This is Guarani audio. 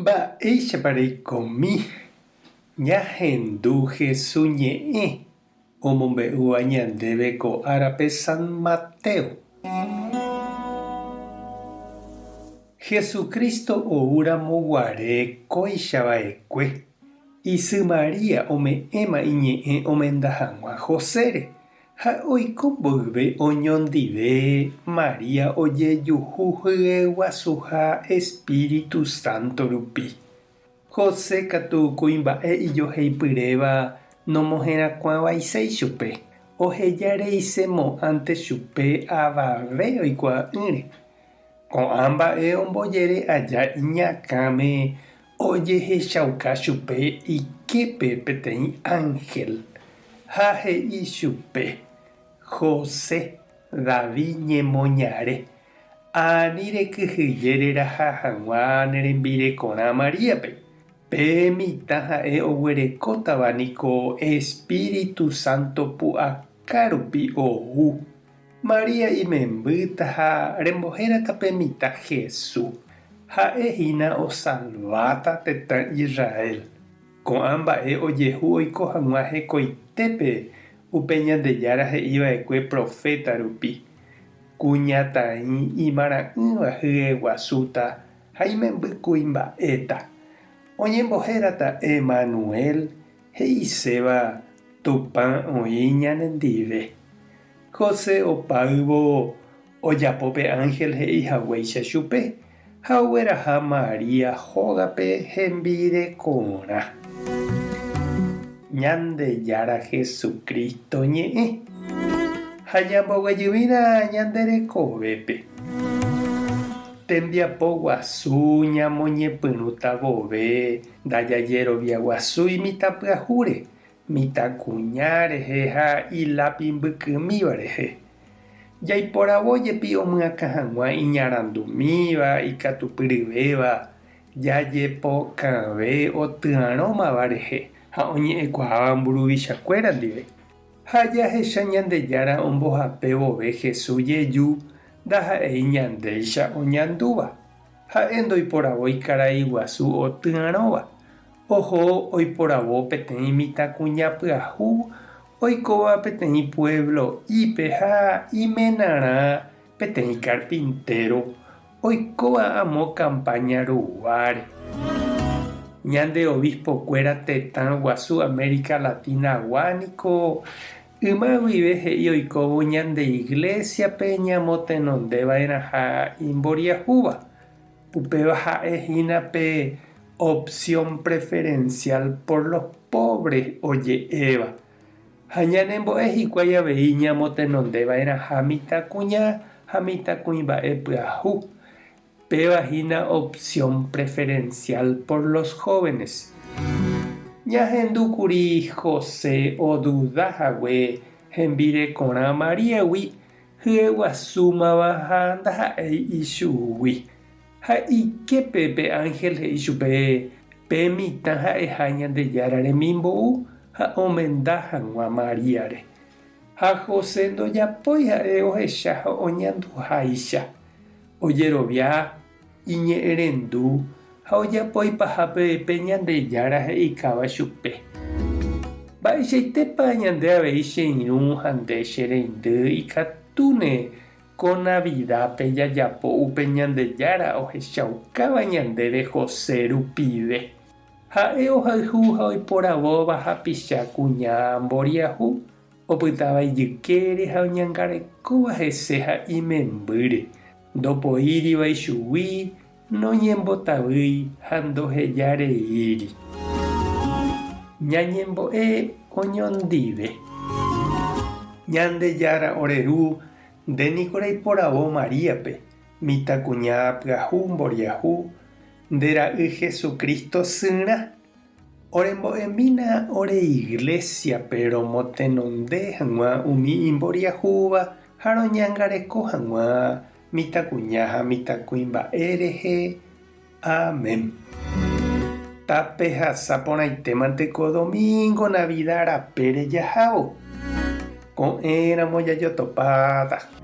Mba'éichapa reikomi ñahendu Hesu ñe'ẽ omombe'úva ñandéve ko árape San Mateo? Jesucristo ou ramo guare kóicha va'ekue, isy María ome'ẽma iñe'ẽ omenda hag̃ua Josére, Ha oiko mboyve oñondive, María ojejuhu hyeguasuha espíritu sánto rupi. José katu kuimba'e ijoheipyréva nomoherakuãvaiséi chupe, oheja reisemo'ãnte chupe avave oikuaa'ỹre. Ko'ã mba'e ombojere aja iñakãme ojehechauka chupe iképe peteĩ ánhel, ha he'i chupe, José, David ñemoñare, ani rekyhyje reraha hag̃ua ne rembirekorã Maríape, pe mitã ha'e oguerekótava niko Espíritu Santo pu'aka rupi ou. María imembýta ha rembohérata pe mitã Jesús. Ha'e hína osalváta tetã Israel. Ko'ã mba'e ojehu oiko hag̃ua hekoitépe upe Ñandejára he'i va'ekue proféta rupi, Kuñataĩ imara'ỹva hyeguasúta ha imemby kuimba'éta. Oñembohérata Emanuel, he'iséva Tupã oĩ ñanendive. José opáyvo ojapo pe ánhel he'i haguéicha chupe ha ogueraha María hógape hembirekorã. Ñandejára Jesucristo ñe'ẽ ha ñamboguejyvírã ñande rekovépe. Tembiapo guasu ñamoñepyrũta vove ndajajeroviaguasúi mitãpyahúre Mitãkuña rehe ha ilápi mbykymíva rehe. Jaiporavo jepi omyakã hag̃ua iñarandumíva, ikatupyryvéva, jajepokãve otyarõmava rehe ha oñe'ẽkuaáva mburuvichakuéra ndive. Ha jahecha Ñandejára ombohape vove Jesús jeju ndaha'éi ñandéicha oñandúva. Ha'e ndoiporavói karai guasu otyarõva, Oho oiporavo peteĩ mitãkuña pyahu oikóva peteĩ pueblo'ípe ha imenarã peteĩ carpintero oikóva amo campaña ruguáre. Ñande obispo-kuéra tetã guasu América Latina-gua niko yma guive he'i oikóvo ñande iglesia-pe ñamotenondeva'erãha imboriahúva. Upéva ha'e hína pe opción preferencial por los pobres oje'éva. Ha ñanembo'e hikuái avei ñamotenonde va'erãha mitãkuña ha mitãkuimba'e pyahu. Péva hína opción preferencial por los jóvenes. Ñahendu kuri José oduda hague hembirekorã Maríagui hyeguasúmava ha ndaha'éi ichugui. Ha iképe pe ánhel he'i chupe pe mitã ha'eha Ñandejára remimbou ha omenda hag̃ua Maríare. Ha José ndojapói ha'e ohecha ha oñanduháicha. Ojerovia, iñe'ẽrendu ha ojapo ipahápe pe Ñandejára he'ikáva chupe. Mba'eichaitépa ñande avei che irũ ha nde che reindy ikatúne ko Navidápe jajapo upe Ñandejára ohechaukáva ñandéve José rupive. Ha'e ohayhu ha oiporavóva hapicha kuña mboriahu, opytáva ijykére ha oñangarekóva hese ha imembýre, ndopoíriva ichugui, noñembotavýi ha ndohejareíri. Ñañembo'e oñondive. Ñandejára ore Ru, nde niko reiporavo Maríape, mitãkuña pyahu mboriahu, nde Ra'y Jesucristo syrã. Orembo'emína ore iglésiape romotenonde hag̃ua umi imboriahúva ha roñangareko hag̃ua mitãkuña ha mitãkuimba'e rehe. Amén. Tapehasa porãitémante ko domingo Navidad rapére jahávo. Ko'ẽramo jajotopáta.